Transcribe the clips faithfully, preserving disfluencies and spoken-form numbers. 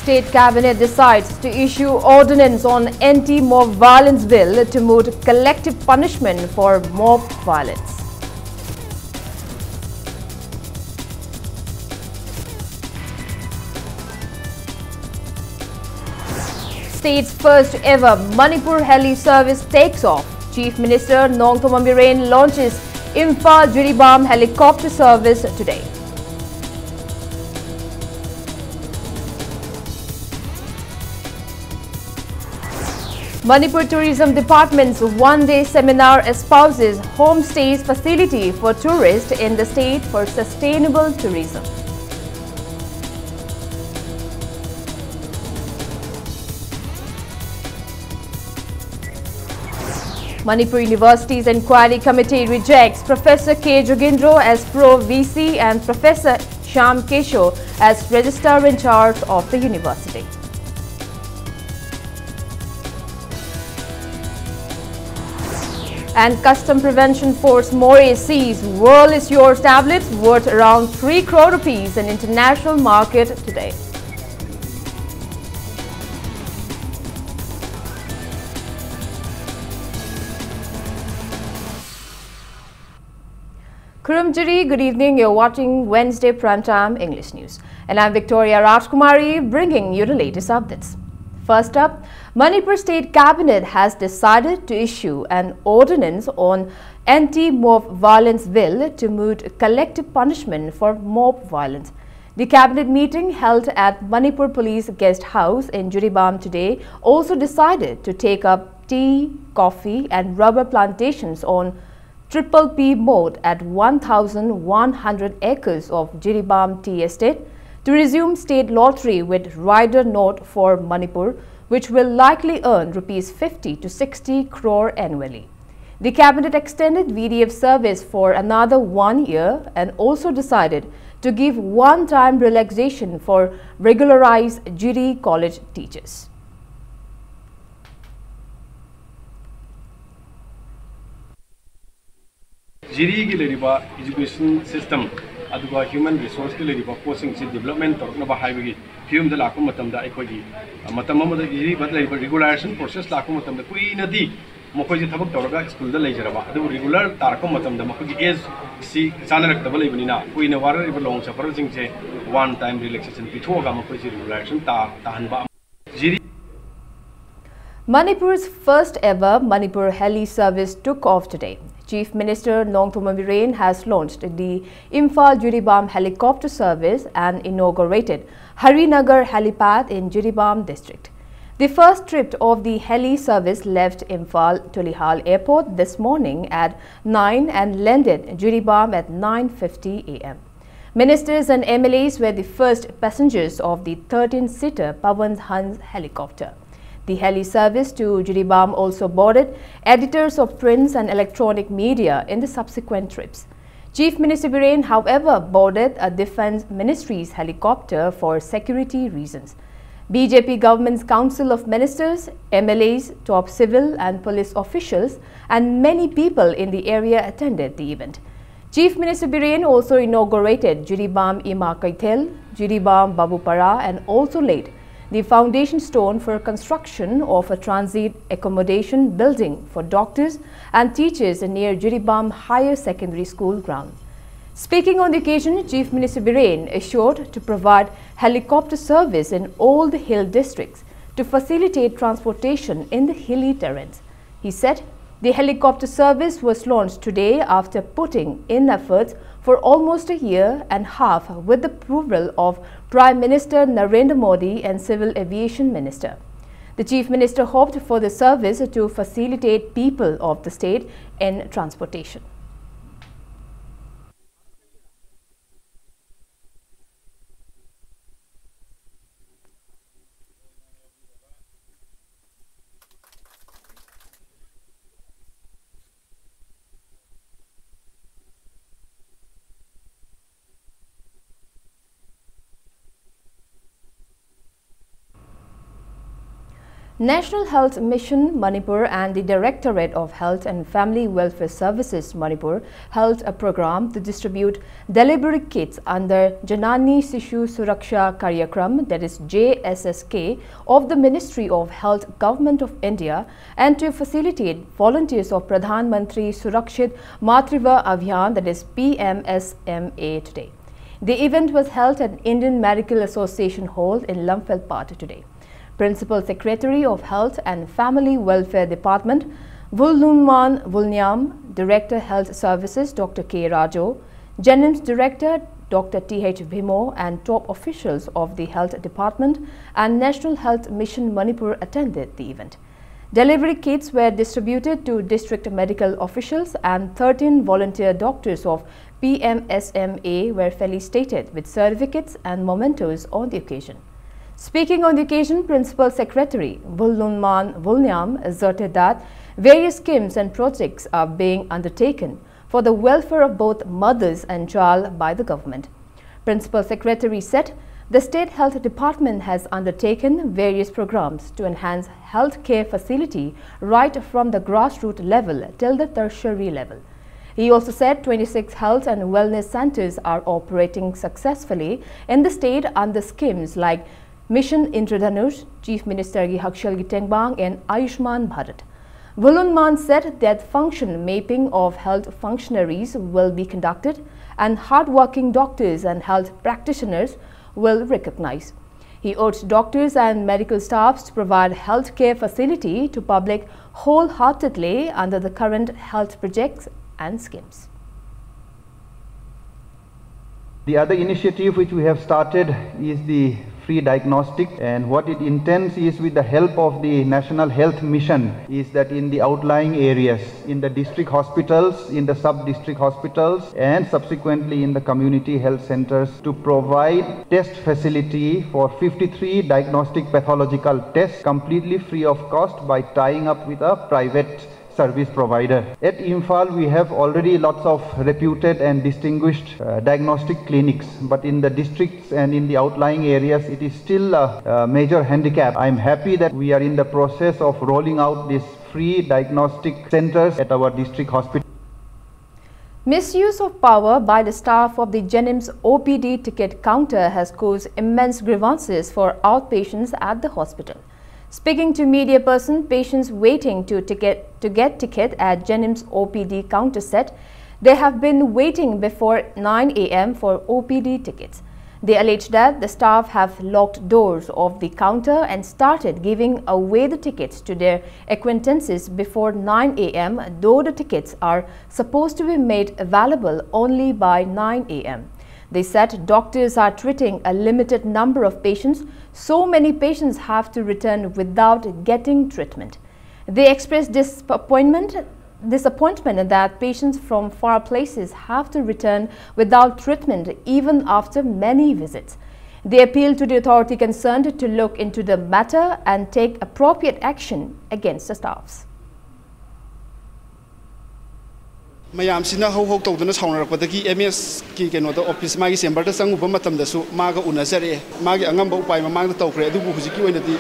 State Cabinet decides to issue ordinance on Anti-Mob Violence Bill to moot collective punishment for mob violence. State's first ever Manipur heli service takes off. Chief Minister Nongthombam Biren launches Imphal Jiribam helicopter service today. Manipur Tourism Department's one-day seminar espouses homestays facility for tourists in the state for sustainable tourism. Manipur University's Inquiry Committee rejects Professor K Jogindro as Pro V C and Professor Shyam Kesho as Registrar in Charge of the university. And Custom Prevention Force Moreh sees World is Yours tablets worth around three crore rupees in international market today. Khulumjiri, good evening. You're watching Wednesday Primetime English News. And I'm Victoria Rajkumari, bringing you the latest updates. First up, Manipur State Cabinet has decided to issue an ordinance on Anti-Mob Violence Bill to moot collective punishment for mob violence. The cabinet meeting held at Manipur Police Guest House in Jiribam today also decided to take up tea, coffee and rubber plantations on Triple P Mode at one thousand one hundred acres of Jiribam Tea Estate to resume state lottery with rider note for Manipur, which will likely earn rupees fifty to sixty crore annually. The cabinet extended V D F service for another one year and also decided to give one-time relaxation for regularized Jiri College teachers. ꯖꯤꯔꯤꯒꯤ ꯂꯩꯔꯤꯕ education system ꯑꯗꯨꯒ human resourceꯀꯤ ꯂꯩꯔꯤꯕ ꯄꯣꯠꯁꯤꯡꯁꯤ development ꯇꯧꯔꯛꯅꯕ ꯍꯥꯏꯕꯒꯤ ꯐꯤꯕꯝꯗ ꯂꯥꯛꯄ ꯃꯇꯝꯗ ꯑꯩꯈꯣꯏꯒꯤ, ꯑ, ꯃꯇꯝ ꯑꯃꯗ ꯏꯔꯤꯕ ꯂꯩꯔꯤꯕ regularization process ꯂꯥꯛꯄ ꯃꯇꯝꯗ ꯀꯨꯏꯅꯗꯤ ꯃꯈꯣꯏꯁꯦ ꯊꯕꯛ ꯇꯧꯔꯒ ꯁ꯭ꯀꯨꯜꯗ ꯂꯩꯖꯔꯕ, ꯑꯗꯨꯕꯨ regular ꯇꯥꯔꯛꯄ ꯃꯇꯝꯗ ꯃꯈꯣꯏꯒꯤ ageꯁꯤ ꯆꯥꯅꯔꯛꯇꯕ ꯂꯩꯕꯅꯤꯅ ꯀꯨꯏꯅ ꯋꯥꯔꯛꯂꯤꯕ ꯂꯣꯡ ꯁꯐꯔꯔꯁꯤꯡꯁꯦ one time relaxation ꯄꯤꯊꯣꯛꯑꯒ ꯃꯈꯣꯏꯁꯦ regularization ꯇꯥ-, ꯇꯥꯍꯟꯕ꯫ ꯖꯤꯔꯤ Manipur's first ever Manipur heli service took off today. Chief Minister Nongthombam Biren has launched the Imphal Jiribam helicopter service and inaugurated Harinagar helipad in Jiribam district. The first trip of the heli service left Imphal Tulihal Airport this morning at nine and landed Jiribam at nine fifty a m. Ministers and M L As were the first passengers of the thirteen-seater Pawan Hans helicopter. The heli service to Jiribam also boarded editors of prints and electronic media in the subsequent trips. Chief Minister Biren, however, boarded a defense ministry's helicopter for security reasons. B J P government's Council of Ministers, M L As, top civil and police officials, and many people in the area attended the event. Chief Minister Biren also inaugurated Jiribam Ima Keithel, Jiribam Babupara, and also laid the foundation stone for construction of a transit accommodation building for doctors and teachers near Jiribam Higher Secondary School ground. Speaking on the occasion, Chief Minister Biren assured to provide helicopter service in all the hill districts to facilitate transportation in the hilly terrains. He said the helicopter service was launched today after putting in efforts for almost a year and half with the approval of Prime Minister Narendra Modi and Civil Aviation Minister. The Chief Minister hoped for the service to facilitate people of the state in transportation. National Health Mission Manipur and the Directorate of Health and Family Welfare Services Manipur held a program to distribute delivery kits under Janani Shishu Suraksha Karyakram, that is J S S K, of the Ministry of Health, Government of India, and to facilitate volunteers of Pradhan Mantri Surakshit Matritva Abhiyan, that is P M S M A, today. The event was held at Indian Medical Association Hall in Lamphel Pata today. Principal Secretary of Health and Family Welfare Department, Vullunman Vulnyam, Director Health Services, Doctor K Rajo, JNIMS Director, Doctor T H Bhimo, and top officials of the Health Department and National Health Mission Manipur attended the event. Delivery kits were distributed to district medical officials, and thirteen volunteer doctors of P M S M A were felicitated with certificates and mementos on the occasion. Speaking on the occasion, Principal Secretary Vullunman Vulnyam asserted that various schemes and projects are being undertaken for the welfare of both mothers and child by the government. Principal Secretary said the State Health Department has undertaken various programs to enhance health care facility right from the grassroots level till the tertiary level. He also said twenty-six health and wellness centers are operating successfully in the state under schemes like Mission Indradhanush, Chief Minister gi Hakshal gi Tengbang, and Ayushman Bharat. Vullunman said that function mapping of health functionaries will be conducted and hard-working doctors and health practitioners will recognize. He urged doctors and medical staffs to provide health care facility to public wholeheartedly under the current health projects and schemes. The other initiative which we have started is the free diagnostic, and what it intends is, with the help of the National Health Mission, is that in the outlying areas, in the district hospitals, in the sub-district hospitals, and subsequently in the community health centers, to provide test facility for fifty-three diagnostic pathological tests completely free of cost by tying up with a private service provider. At Imphal, we have already lots of reputed and distinguished uh, diagnostic clinics, but in the districts and in the outlying areas, it is still a, a major handicap. I'm happy that we are in the process of rolling out these free diagnostic centers at our district hospital. Misuse of power by the staff of the JNIMS O P D ticket counter has caused immense grievances for outpatients at the hospital. Speaking to media person, patients waiting to, ticket, to get ticket at JNIMS O P D counter said they have been waiting before nine a m for O P D tickets. They allege that the staff have locked doors of the counter and started giving away the tickets to their acquaintances before nine a m, though the tickets are supposed to be made available only by nine a m. They said doctors are treating a limited number of patients, so many patients have to return without getting treatment. They expressed disappointment, disappointment that patients from far places have to return without treatment even after many visits. They appeal to the authority concerned to look into the matter and take appropriate action against the staffs. ꯃꯌꯥꯝꯁꯤꯅ ꯍꯧ ꯍꯧ ꯇꯧꯗꯅ ꯁꯥꯎꯅꯔꯛꯄꯗꯒꯤ M ꯑꯦꯁꯀꯤ ꯀꯩꯅꯣꯗ office ꯃꯥꯒꯤ ꯆꯦꯝꯕꯔꯗ ꯆꯪꯉꯨꯕ ꯃꯇꯝꯗꯁꯨ ꯃꯥꯒ ꯎꯅꯖꯔꯛꯑꯦ꯫ ꯃꯥꯒꯤ ꯑꯉꯝꯕ ꯎꯄꯥꯏ ꯃꯃꯥꯡꯗ ꯇꯧꯈ꯭ꯔꯦ, ꯑꯗꯨꯕꯨ ꯍꯧꯖꯤꯛꯀꯤ ꯑꯣꯏꯅꯗꯤ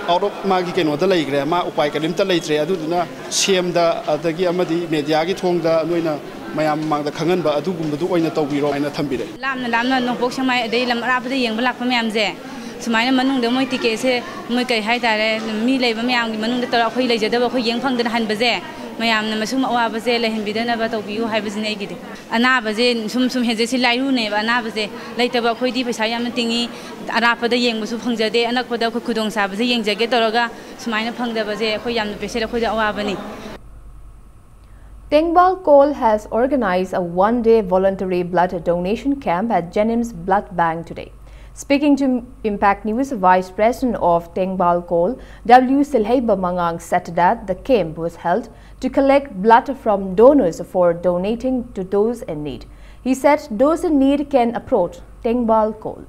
ꯑꯥꯎꯠ ꯑꯣꯐ ꯃꯥꯒꯤ ꯀꯩꯅꯣꯗ ꯂꯩꯈ꯭ꯔꯦ, ꯃꯥ ꯎꯄꯥꯏ ꯀꯔꯤꯝꯇ ꯂꯩꯇ꯭ꯔꯦ꯫ ꯑꯗꯨꯗꯨꯅ ꯁꯤ ꯑꯦꯝꯗ ꯑꯗꯒꯤ ꯑꯃꯗꯤ ꯃꯦꯗꯤꯌꯥꯒꯤ ꯊꯣꯡꯗ ꯅꯣꯏꯅ ꯃꯌꯥꯝ ꯃꯃꯥꯡꯗ ꯈꯪꯍꯟꯕ ꯑꯗꯨꯒꯨꯝꯕꯗꯨ ꯑꯣꯏꯅ ꯇꯧꯕꯤꯔꯣ ꯍꯥꯏꯅ ꯊꯝꯕꯤꯔꯛꯑꯦ꯫ ꯂꯥꯞꯅ ꯂꯥꯞꯅ ꯅꯣꯡꯄꯣꯛ ꯁꯦꯛꯃꯥꯏ ꯑꯗꯩ ꯂꯝ ꯑꯔꯥꯞꯄꯗ ꯌꯦꯡꯕ ꯂꯥꯛꯄ ꯃꯌꯥꯝꯁꯦ ꯁꯨꯃꯥꯏꯅ ꯃꯅꯨꯡꯗ ꯃꯣꯏ ꯇꯤꯀꯦꯠꯁꯦ ꯃꯣꯏ ꯀꯩ ꯍꯥꯏꯇꯥꯔꯦ ꯃꯤ ꯂꯩꯕ ꯃꯌꯥꯝꯒꯤ ꯃꯅꯨꯡꯗ ꯇꯧꯔꯒ ꯑꯩꯈꯣꯏ ꯂꯩꯖꯗꯕ ꯑꯩꯈꯣꯏ ꯌꯦꯡ ꯐꯪꯗꯅ ꯍꯟꯕꯁꯦ ꯃꯌꯥꯝꯅ ꯃꯁꯨꯝ ꯑꯋꯥꯕꯁꯦ ꯂꯩꯍꯟꯕꯤꯗꯅꯕ ꯇꯧꯕꯤꯌꯨ ꯍꯥꯏꯕꯁꯤꯅꯤ ꯑꯩꯒꯤꯗꯤ꯫ ꯑꯅꯥꯕꯁꯦ ꯁꯨꯝ ꯁꯨꯝ ꯍꯦꯟꯖꯦ ꯁꯤ ꯂꯥꯏꯔꯨꯅꯦꯕ ꯑꯅꯥꯕꯁꯦ ꯂꯩꯇꯕ ꯑꯩꯈꯣꯏꯗꯤ ꯄꯩꯁꯥ ꯌꯥꯝꯅ ꯇꯤꯡꯉꯤ ꯑꯔꯥꯞꯄꯗ ꯌꯦꯡꯕꯁꯨ ꯐꯪꯖꯗꯦ ꯑꯅꯛꯄꯗ ꯑꯩꯈꯣꯏ ꯈꯨꯗꯣꯡꯆꯥꯕꯁꯦ ꯌꯦꯡꯖꯒꯦ ꯇꯧꯔꯒ ꯁꯨꯃꯥꯏꯅ ꯐꯪꯗꯕꯁꯦ ꯑꯩꯈꯣꯏ ꯌꯥꯝꯅ ꯄꯦꯁꯦꯟ ꯑꯩꯈꯣꯏꯗ ꯑꯋꯥꯕꯅꯤ꯫ Tengbaul Kol has organized a one-day voluntary blood donation camp at JNIMS Blood Bank today. Speaking to Impact News, Vice President of Tengbaul Kol, W Silheiba Mangang, said that the camp was held to collect blood from donors for donating to those in need. He said those in need can approach Tengbaul Kol.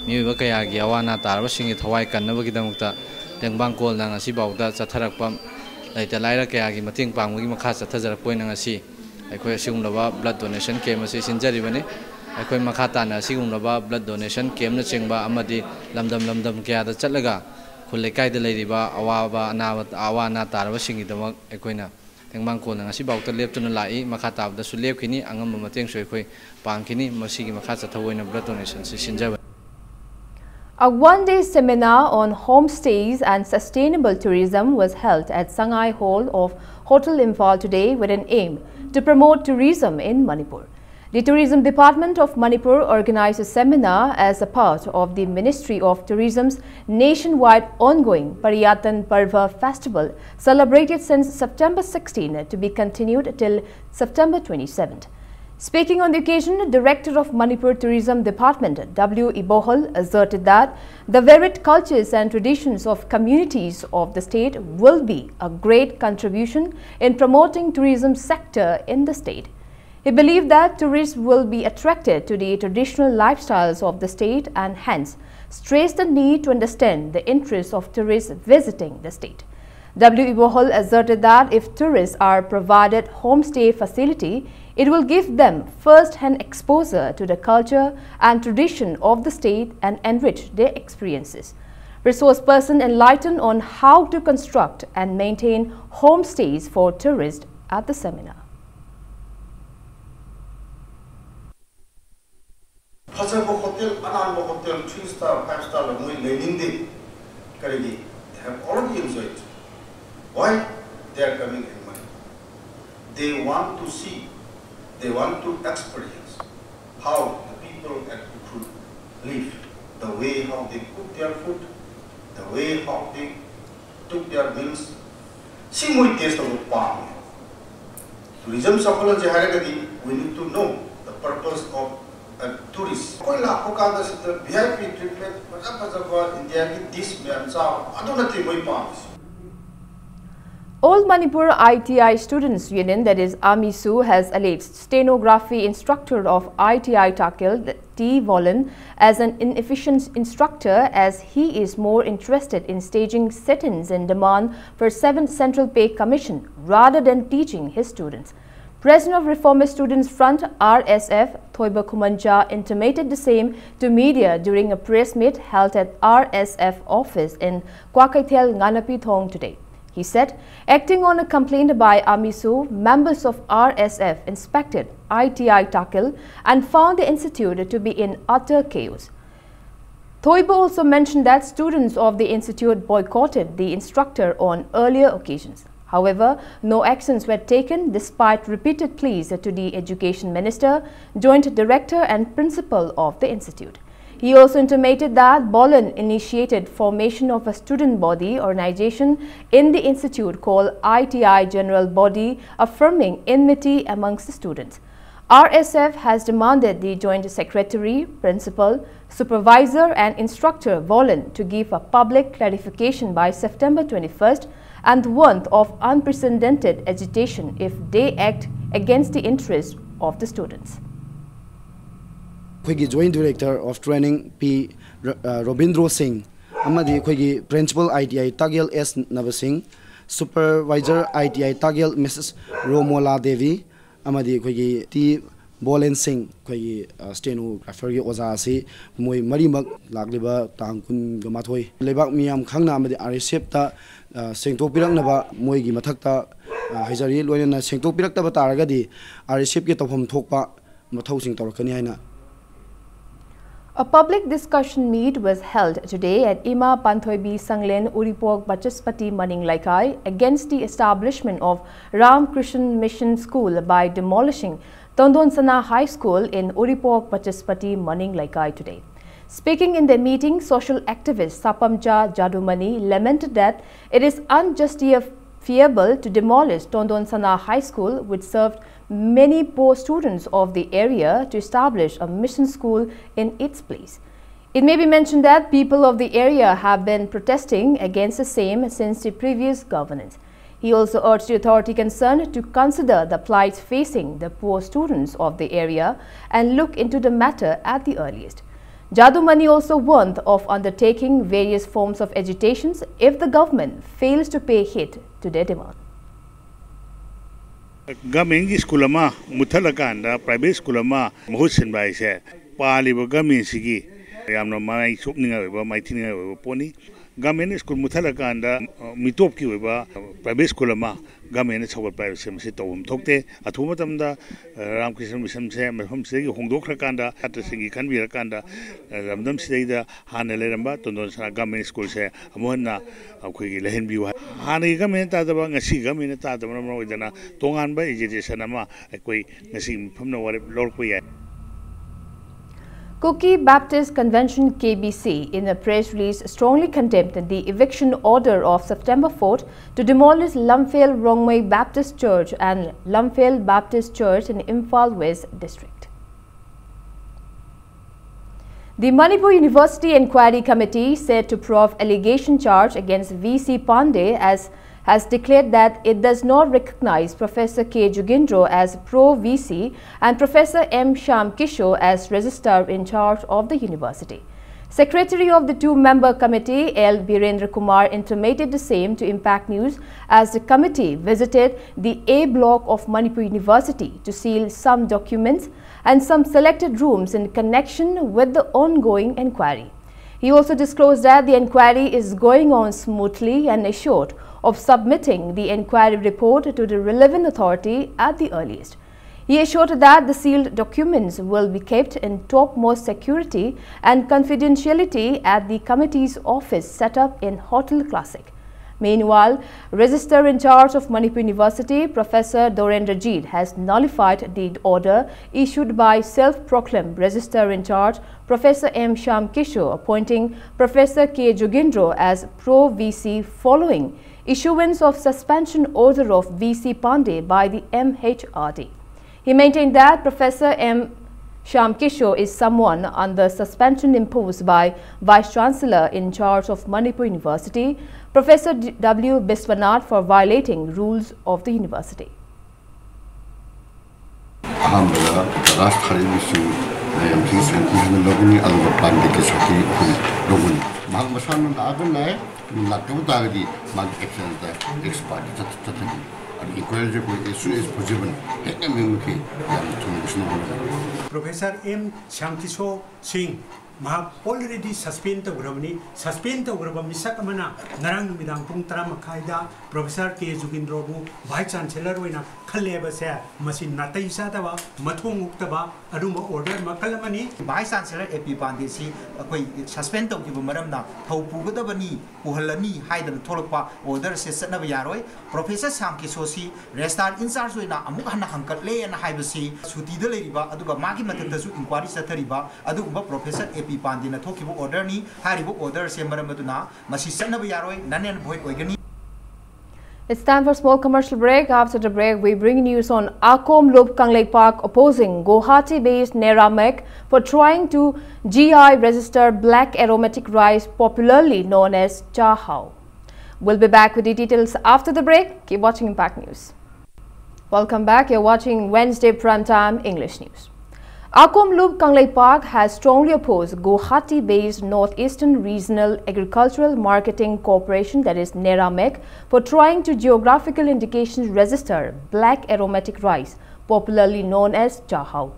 ꯃꯤꯑꯣꯏꯕ ꯀꯌꯥꯒꯤ ꯑꯋꯥ ꯑꯅꯥ ꯇꯥꯔꯕꯁꯤꯡꯒꯤ ꯊꯋꯥꯏ ꯀꯟꯅꯕꯒꯤꯗꯃꯛꯇ ꯇꯦꯡꯕꯥꯡ ꯀꯣꯜꯅ ꯉꯁꯤꯐꯥꯎꯗ ꯆꯠꯊꯔꯛꯄ ꯂꯩꯇ ꯂꯥꯏꯔ ꯀꯌꯥꯒꯤ ꯃꯇꯦꯡ ꯄꯥꯡꯕꯒꯤ ꯃꯈꯥ ꯆꯠꯊꯖꯔꯛꯄ ꯑꯣꯏꯅ ꯉꯁꯤ ꯑꯩꯈꯣꯏ ꯑꯁꯤꯒꯨꯝꯂꯕ blood donation camp ꯑꯁꯤ ꯁꯤꯟꯖꯔꯤꯕꯅꯤ꯫ ꯑꯩꯈꯣꯏ ꯃꯈꯥ ꯇꯥꯅ ꯑꯁꯤꯒꯨꯝꯂꯕ blood donation campꯅꯆꯤꯡꯕ ꯑꯃꯗꯤ ꯂꯝꯗꯝ ꯂꯝꯗꯝ ꯀꯌꯥꯗ ꯆꯠꯂꯒ ꯈꯨꯜ ꯂꯩꯀꯥꯏꯗ ꯂꯩꯔꯤꯕ ꯑꯋꯥꯕ ꯑꯅꯥꯕ, ꯑꯋꯥ ꯑꯅꯥ ꯇꯥꯔꯕꯁꯤꯡꯒꯤꯗꯃꯛ ꯑꯩꯈꯣꯏꯅ ꯇꯦꯡꯕꯥꯡ ꯀꯣꯜꯅ ꯉꯁꯤꯐꯥꯎꯗ ꯂꯦꯞꯇꯨꯅ ꯂꯥꯛꯏ, ꯃꯈꯥ ꯇꯥꯕꯗꯁꯨ ꯂꯦꯞꯈꯤꯅꯤ, ꯑꯉꯝꯕ ꯃꯇꯦꯡꯁꯨ ꯑꯩꯈꯣꯏ ꯄꯥꯡꯈꯤꯅꯤ꯫ ꯃꯁꯤꯒꯤ ꯃꯈꯥ ꯆꯠꯊꯕ ꯑꯣꯏꯅ blood donationꯁꯤ ꯁꯤꯟꯖꯕꯅꯤ꯫ A one-day seminar on homestays and sustainable tourism was held at Sangai Hall of Hotel Imphal today with an aim to promote tourism in Manipur. The Tourism Department of Manipur organized a seminar as a part of the Ministry of Tourism's nationwide ongoing Paryatan Parva Festival, celebrated since September sixteen, to be continued till September twenty-seventh. Speaking on the occasion, the Director of Manipur Tourism Department, W. Ibohol, asserted that the varied cultures and traditions of communities of the state will be a great contribution in promoting tourism sector in the state. He believed that tourists will be attracted to the traditional lifestyles of the state and hence stressed the need to understand the interests of tourists visiting the state. W. Ibohol asserted that if tourists are provided homestay facility, it will give them first-hand exposure to the culture and tradition of the state and enrich their experiences. Resource person enlightened on how to construct and maintain homestays for tourists at the seminar. ꯐꯖꯕ hotel, ꯑꯅꯥꯟꯕ hotel, three star, five star ꯗ ꯃꯣꯏ ꯂꯩꯅꯤꯡꯗꯦ꯫ ꯀꯔꯤꯒꯤ? They have already enjoyed. Why they are coming in Manipur? They want to see, they want to experience how the people at Ukhrul live, the way how they cook their food, the way how they took their meals. ꯁꯤ ꯃꯣꯏ taste ꯇꯧꯕ ꯄꯥꯝꯃꯦ꯫ Tourism ꯆꯥꯎꯈꯠꯍꯟꯁꯦ ꯍꯥꯏꯔꯒꯗꯤ we need to know the purpose of a tourist. ꯑꯩꯈꯣꯏ ꯂꯥꯛꯄ ꯀꯥꯟꯗ ꯁꯤꯗ V I P treatment, ꯐꯖ ꯐꯖꯕ ꯏꯟꯗꯤꯌꯥꯒꯤ dish ꯃꯌꯥꯝ ꯆꯥꯕ, ꯑꯗꯨ ꯅꯠꯇꯦ ꯃꯣꯏ ꯄꯥꯝꯃꯤꯁꯦ꯫ All Manipur I T I Students Union, that is AMISU, has alleged stenography instructor of I T I Takil, T Volin, as an inefficient instructor as he is more interested in staging sit-ins in demand for seventh Central Pay Commission rather than teaching his students. President of Reformist Students Front, R S F, Thoiba Khumanja intimated the same to media during a press meet held at R S F office in Kwakeithel, Nganapithong today. He said, acting on a complaint by AMISU, members of R S F inspected I T I Takil and found the institute to be in utter chaos. Thoiba also mentioned that students of the institute boycotted the instructor on earlier occasions. However, no actions were taken despite repeated pleas to the education minister, joint director and principal of the institute. He also intimated that Bolin initiated formation of a student body organization in the institute called I T I General Body, affirming enmity amongst the students. R S F has demanded the joint secretary, principal, supervisor and instructor Bolin to give a public clarification by September twenty-first and warned of unprecedented agitation if they act against the interests of the students. ꯑꯩꯈꯣꯏꯒꯤ Joint Director of Training P ꯔ- ꯑ, ꯔꯣꯕꯤꯟꯗ꯭ꯔꯣ ꯁꯤꯡ ꯑꯃꯗꯤ ꯑꯩꯈꯣꯏꯒꯤ Principal I T I ꯇꯥꯒꯦꯜ S ꯅꯕ ꯁꯤꯡ, Supervisor I T I ꯇꯥꯒꯦꯜ Missus Romola Devi ꯑꯃꯗꯤ ꯑꯩꯈꯣꯏꯒꯤ ꯇꯤ ꯕꯣꯂꯦꯟ ꯁꯤꯡ, ꯑꯩꯈꯣꯏꯒꯤ ꯁ꯭ꯇꯦꯅꯣꯒ꯭ꯔꯥꯐꯔꯒꯤ ꯑꯣꯖꯥ ꯑꯁꯤ ꯃꯣꯏ ꯃꯔꯤꯃꯛ ꯂꯥꯛꯂꯤꯕ ꯇꯥꯡ ꯀꯨꯟꯒ ꯃꯥꯊꯣꯏ ꯂꯩꯕꯥꯛ ꯃꯤꯌꯥꯝ ꯈꯪꯅ ꯑꯃꯗꯤ ꯑꯥꯔ ꯑꯦꯁ ꯑꯦꯐꯇ ꯁꯦꯡꯗꯣꯛꯄꯤꯔꯛꯅꯕ ꯃꯣꯏꯒꯤ ꯃꯊꯛꯇ ꯑ, ꯍꯥꯏꯖꯔꯤ꯫ ꯂꯣꯏꯅꯅ ꯁꯦꯡꯗꯣꯛꯄꯤꯔꯛꯇꯕ ꯇꯥꯔꯒꯗꯤ ꯑꯥꯔ ꯑꯦꯁ ꯑꯦꯐꯀꯤ ꯇꯧꯐꯝ ꯊꯣꯛꯄ ꯃꯊꯧꯁꯤꯡ ꯇꯧꯔꯛꯀꯅꯤ ꯍꯥꯏꯅ A public discussion meet was held today at Ima Panthoibi Sanglen Uripok Bachaspati Maning Laikai against the establishment of Ram Krishan Mission School by demolishing Tondon Sana High School in Uripok Bachaspati Maning Laikai today. Speaking in the meeting, social activist Sapamcha Jadumani lamented that it is unjustifiable to demolish Tondon Sana High School, which served many poor students of the area, to establish a mission school in its place. It may be mentioned that people of the area have been protesting against the same since the previous governance. He also urged the authority concerned to consider the plight facing the poor students of the area and look into the matter at the earliest. Jadumani also warned of undertaking various forms of agitations if the government fails to pay heed to their demand. ꯒꯃꯦꯟꯒꯤ school ꯑꯃ ꯃꯨꯠꯊꯠꯂꯀꯥꯟꯗ private school ꯑꯃ ꯃꯍꯨꯠ ꯁꯤꯟꯕ ꯍꯥꯏꯁꯦ ꯄꯥꯜꯂꯤꯕ ꯒꯃꯦꯟꯁꯤꯒꯤ ꯌꯥꯝꯅ ꯃꯥꯏ ꯆꯣꯞꯅꯤꯡꯉꯥꯏ ꯑꯣꯏꯕ, ꯃꯥꯏꯊꯤꯅꯤꯡꯉꯥꯏ ꯑꯣꯏꯕ ꯄꯣꯠꯅꯤ꯫ ꯒꯃꯦꯟ ꯁ꯭ꯀꯨꯜ ꯃꯨꯠꯊꯠꯂꯀꯥꯟꯗ ꯃꯤꯇꯣꯞꯀꯤ ꯑꯣꯏꯕ ꯄ꯭ꯔꯥꯏꯚꯦꯠ ꯁ꯭ꯀꯨꯜ ꯑꯃ ꯒꯃꯦꯟꯅ ꯁꯧꯒꯠꯄ ꯍꯥꯏꯕꯁꯦ ꯃꯁꯤ ꯇꯧꯐꯝ ꯊꯣꯛꯇꯦ꯫ ꯑꯊꯨꯕ ꯃꯇꯝꯗ ꯔꯥꯝꯀ꯭ꯔꯤꯁꯅ ꯃꯤꯁꯟꯁꯦ ꯃꯐꯝꯁꯤꯗꯒꯤ ꯍꯣꯡꯗꯣꯛꯈ꯭ꯔꯀꯥꯟꯗ ꯁꯥꯇ꯭ꯔꯁꯤꯡꯒꯤ ꯈꯟꯕꯤꯔꯀꯥꯟꯗ ꯂꯝꯗꯝꯁꯤꯗꯩꯗ ꯍꯥꯟꯅ ꯂꯩꯔꯝꯕ ꯇꯣꯟꯗꯣꯟ ꯁꯅꯥ ꯒꯃꯦꯟ ꯁ꯭ꯀꯨꯜꯁꯦ ꯑꯃꯨꯛ ꯍꯟꯅ ꯑꯩꯈꯣꯏꯒꯤ ꯂꯩꯍꯟꯕꯤꯌꯨ ꯍꯥꯏ꯫ ꯍꯥꯟꯅꯒꯤ ꯒꯃꯦꯟ ꯇꯥꯗꯕ, ꯉꯁꯤ ꯒꯃꯦꯟ ꯇꯥꯗꯕꯅ ꯃꯔꯝ ꯑꯣꯏꯗꯅ ꯇꯣꯉꯥꯟꯕ ꯑꯦꯖꯤꯇꯦꯁꯟ ꯑꯃ ꯑꯩꯈꯣꯏ ꯉꯁꯤ ꯃꯤꯐꯝꯅ ꯋꯥꯔꯦꯞ ꯂꯧꯔꯛꯄ ꯌꯥꯏ꯫ Kuki Baptist Convention, K B C, in a press release, strongly condemned the eviction order of September fourth to demolish Lamphel Rongmei Baptist Church and Lamphel Baptist Church in Imphal West District. The Manipur University Inquiry Committee, said to Prof allegation charge against V C Pandey, as has declared that it does not recognize Professor K Jugindro as Pro V C and Professor M Shyam Kishore as Registrar in charge of the university. Secretary of the two-member committee, L Birendra Kumar, intimated the same to Impact News as the committee visited the A block of Manipur University to seal some documents and some selected rooms in connection with the ongoing inquiry. He also disclosed that the inquiry is going on smoothly and assured of submitting the inquiry report to the relevant authority at the earliest. He assured that the sealed documents will be kept in topmost security and confidentiality at the committee's office set up in Hotel Classic. Meanwhile, Registrar in charge of Manipur University, Professor Dorendra Jeet, has nullified the order issued by self-proclaimed Registrar in charge, Professor M Shyam Kishore, appointing Professor K Jugindro as Pro V C following issuance of suspension order of V C Pandey by the M H R D. He maintained that Professor M Shyam Kishore is summoned under suspension imposed by Vice Chancellor in charge of Manipur University, Professor W Biswanath, for violating rules of the university. ꯑꯍꯥꯟꯕꯗ ꯔꯥꯖ ꯊꯥꯔꯤꯕꯁꯨ ꯌꯥꯝ ꯊꯤꯅ ꯁꯦꯟꯇꯤ ꯍꯥꯏꯅ ꯂꯧꯒꯅꯤ꯫ ꯑꯗꯨꯒ ꯄꯥꯟꯗꯦ ꯀꯦꯁꯣꯇꯤ ꯑꯩꯈꯣꯏ ꯂꯧꯒꯅꯤ꯫ ꯃꯍꯥꯛ ꯃꯁꯥꯅ ꯂꯥꯛꯑꯒ ꯂꯥꯛꯑꯦ꯫ ꯂꯥꯛꯇꯕ ꯇꯥꯔꯒꯗꯤ ꯃꯥꯒꯤ ꯑꯦꯛꯁꯟꯗ ꯑꯦꯛꯁꯄꯥꯔꯠꯇ ꯆꯠꯊꯒꯅꯤ꯫ ꯑꯗꯨ ꯏꯟꯀ꯭ꯋꯥꯏꯔꯤꯁꯦ ꯑꯩꯈꯣꯏ ꯑꯦꯁꯨ ꯑꯦꯁ ꯄꯣꯖꯤꯕꯜ ꯍꯦꯟꯅ ꯃꯤꯃꯛꯀꯤ ꯌꯥꯝꯅ ꯊꯨꯅ ꯂꯣꯏꯁꯤꯟꯅꯕ ꯍꯣꯠꯅꯒꯅꯤ꯫ Professor M Shyamkishore Singh ꯃꯍꯥꯛ already suspend ꯇꯧꯈ꯭ꯔꯕꯅꯤ꯫ Suspend ꯇꯧꯈ꯭ꯔꯕ ꯃꯤꯁꯛ ꯑꯃꯅ ꯉꯔꯥꯡ ꯅꯨꯃꯤꯗꯥꯡ ꯄꯨꯡ ꯇꯔꯥ ꯃꯈꯥꯏꯗ Professor K ꯖꯨꯒꯤꯟꯗ꯭ꯔꯣꯕꯨ Vice Chancellor ꯑꯣꯏꯅ ꯈꯜꯂꯦ ꯍꯥꯏꯕꯁꯦ ꯃꯁꯤ ꯅꯥꯇꯩ ꯆꯥꯗꯕ, ꯃꯊꯣꯡ ꯍꯨꯛꯇꯕ ꯑꯗꯨꯒꯨꯝꯕ order ꯃꯈꯜ ꯑꯃꯅꯤ꯫ Vice Chancellor A P ꯄꯥꯟꯗꯦꯁꯤ ꯑꯩꯈꯣꯏ suspend ꯇꯧꯈꯤꯕ ꯃꯔꯝꯅ ꯊꯧ ꯄꯨꯒꯗꯕꯅꯤ, ꯄꯨꯍꯜꯂꯅꯤ ꯍꯥꯏꯗꯅ ꯊꯣꯛꯂꯛꯄ order ꯑꯁꯦ ꯆꯠꯅꯕ ꯌꯥꯔꯣꯏ꯫ Professor Shyam ꯀꯤꯁꯣꯔꯁꯤ registrar in charge ꯑꯣꯏꯅ ꯑꯃꯨꯛ ꯍꯟꯅ ꯍꯪꯀꯠꯂꯦꯅ ꯍꯥꯏꯕꯁꯤ ꯁꯨꯇꯤꯗ ꯂꯩꯔꯤꯕ ꯑꯗꯨꯒ ꯃꯥꯒꯤ ꯃꯊꯛꯇꯁꯨ inquiry ꯆꯠꯊꯔꯤꯕ ꯑꯗꯨꯒꯨꯝꯕ Professor A P ꯄꯥꯟꯗꯦꯅ ꯊꯣꯛꯈꯤꯕ order ꯅꯤ꯫ ꯍꯥꯏꯔꯤꯕ order ꯑꯁꯦ ꯃꯔꯝ ꯑꯗꯨꯅ ꯃꯁꯤ ꯆꯠꯅꯕ ꯌꯥꯔꯣꯏ, null and void ꯑꯣꯏꯒꯅꯤ꯫ It's time for small commercial break. After the break, we bring news on Akom Lup Kangleipak opposing Guwahati-based Neramec for trying to G I register black aromatic rice, popularly known as chahao. We'll be back with the details after the break. Keep watching Impact News. Welcome back. You're watching Wednesday Primetime English News. Akom Lup Kangleipak has strongly opposed Guwahati-based Northeastern Regional Agricultural Marketing Corporation, that is Neramec, for trying to geographical indications register black aromatic rice, popularly known as chahao.